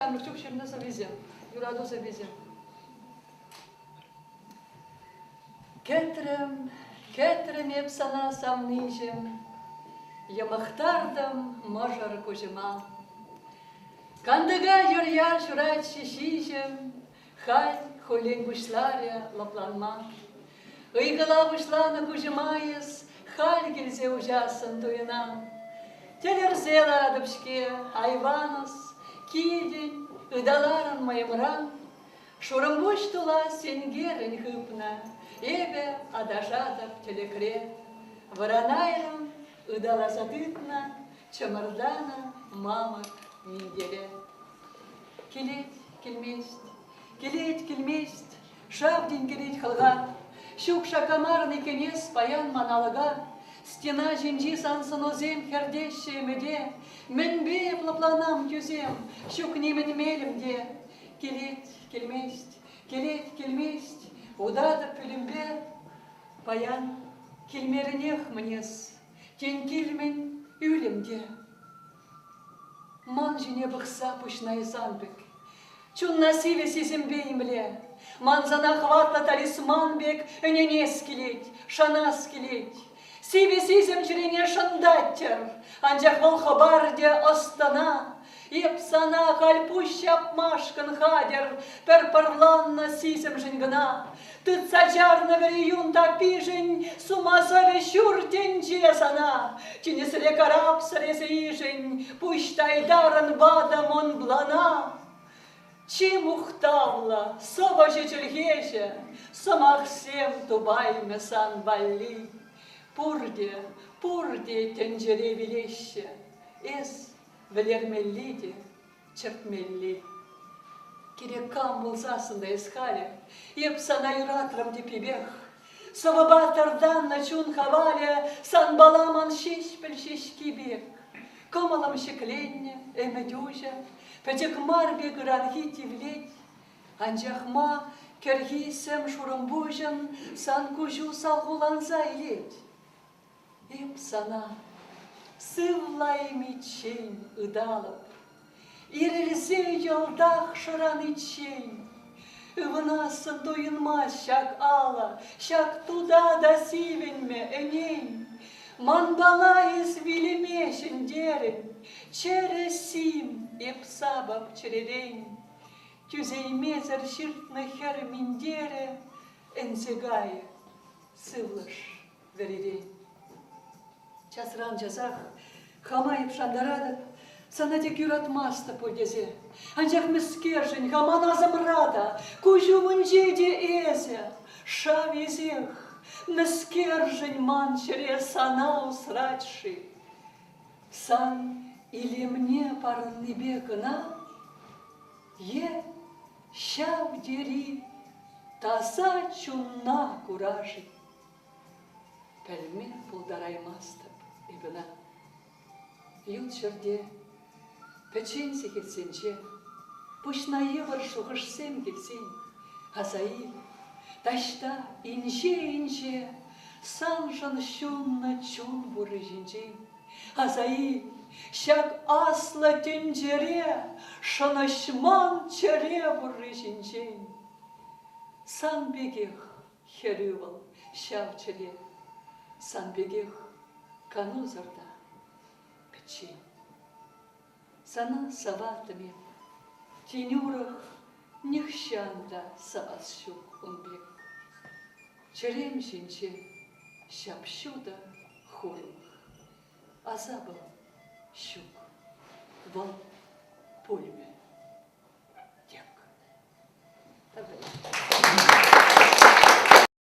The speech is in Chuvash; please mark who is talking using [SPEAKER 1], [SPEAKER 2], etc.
[SPEAKER 1] ҫамрӑк чух ҫырнӑ сӑввисем, юрату сӑввисем. Кӗтрӗм, кӗтрӗм эп сана, савниҫӗм, Йӑмӑхтартӑм мӑшӑр куҫӑма. Кантӑка йӑр-яр ҫуратчӗ ҫиҫӗм, Халь хуллен пуҫларӗ лӑпланма. Ыйхӑла пуҫланӑ куҫӑма эс Халь килсе уҫассӑн туйӑна. Тӗлӗрсе ларатӑп-ҫке, айванӑс, Килтӗн, ыталарӑн мӑйӑмран. Шурӑмпуҫ тула сенкерӗн хыпнӑ, Эпӗ аташатӑп тӗлӗкре. Вӑранайрӑм, ыталаса тытнӑ, Чӑмӑртанӑ мамӑк минтере. Килет, килмест, килет, килмест, Шав тинкерет хӑлха. Ҫук шаккамарӑн иккен эс паян ман алӑка. Стена ҫинчи сан сӑнусем хӗртеҫҫӗ ӗмӗте. Мӗнпе эп лӑпланам, тӳсем, ҫук нимӗн мелӗм те. Килет, килмест, килет, килмест, утатӑп пӳлӗмпе. Паян килмерӗнех мӗн эс, тен, килмӗн ӳлӗм те. Ман ҫине пӑхса пуҫна эс ан пӗк. Чунна сивӗ сисӗмпе имле. Ман сана хӑватлӑ талисман пек ӗненес килет, шанас килет. Сивӗ сисӗм чӗрене шӑнтать-тӗр, анчах вӑл хӑпартӗ ӑс-тӑна. Эп сана халь пуҫ ҫапмашкӑн хатӗр, пӗр пӑрланнӑ сисӗмшӗн кӑна. Тытса чарнӑ вӗри юн таппишӗн сума сӑвӗ ҫур тӗнче сана. Тинӗсре карапсӑр эсӗ ишӗн, пуҫ тайтарӑн ватӑ Монблана. Чи мухтавлӑ сӑвӑҫӑ-чӗлхеҫӗ сӑмахсем тупаймӗ сан валли. Пурте, пурте тӗнчере вилеҫҫӗ, эс вӗлермелли те чӗртмелли. Кирек кам пулсассӑн та эс халӗ, эп сана юратрӑм тӗппипех. Сӑвӑпа тӑртаннӑ чун хавалӗ санпала ман ҫеҫпӗл ҫеҫки пек. Кӑмӑлӑм ҫӗкленнӗ, ӗмӗт уҫӑ, пӗчӗк мар пек ыранхи тивлет. Анчах ма кӗрхи сӗм шурӑмпуҫӑн сан куҫу салхуланса илет? Эп сана сывлаймиччен ыталӑп, Ирӗлсе йӑлтах шӑраниччен. Ывӑнассӑн туйӑнмасть ҫак алӑ, Ҫак тута та сивӗнмӗ, ӗнен. Манпала эс вилӗме ҫӗнтерӗн, Чӗрӗ сим эп сапӑп чӗререн. Тӳсеймесӗр ҫыртнӑ хӗр минтерӗ Ӗнсе кайӗ сывлӑш вӗререн. Часран часах хама эп шантаратӑп, сана тек юратмастӑп пуль тесе. Анчах мӗскершӗн-ха ман асӑмра та, куҫ умӗнче те эсӗ, шав эсех, мӗскершӗн ман чӗре сана усрать-ши? Сан илемне парӑннипе кӑна е ҫав тери таса чунна кура-ши? Пӗлме пултараймастӑп эп ӑна. Ют ҫӗрте, пӗччен сехетсенче, пуҫна йывӑр шухӑшсем килсен, аса ил, таҫта инҫе-инҫе саншӑн ҫуннӑ чун пурри ҫинчен. Аса ил, ҫак аслӑ тӗнчере шӑнӑҫман чӗре пурри ҫинчен. Сан пекех Хӗрӳ вӑл ҫав чӗре, сан пекех канусӑр та пӗччен. Сана саваттӑм эп, тин урӑх нихҫан та савас ҫук ун пек. Чӗрем ҫинче ҫап-ҫутӑ хурлӑх, асапӑм ҫук, вӑл пулмӗ.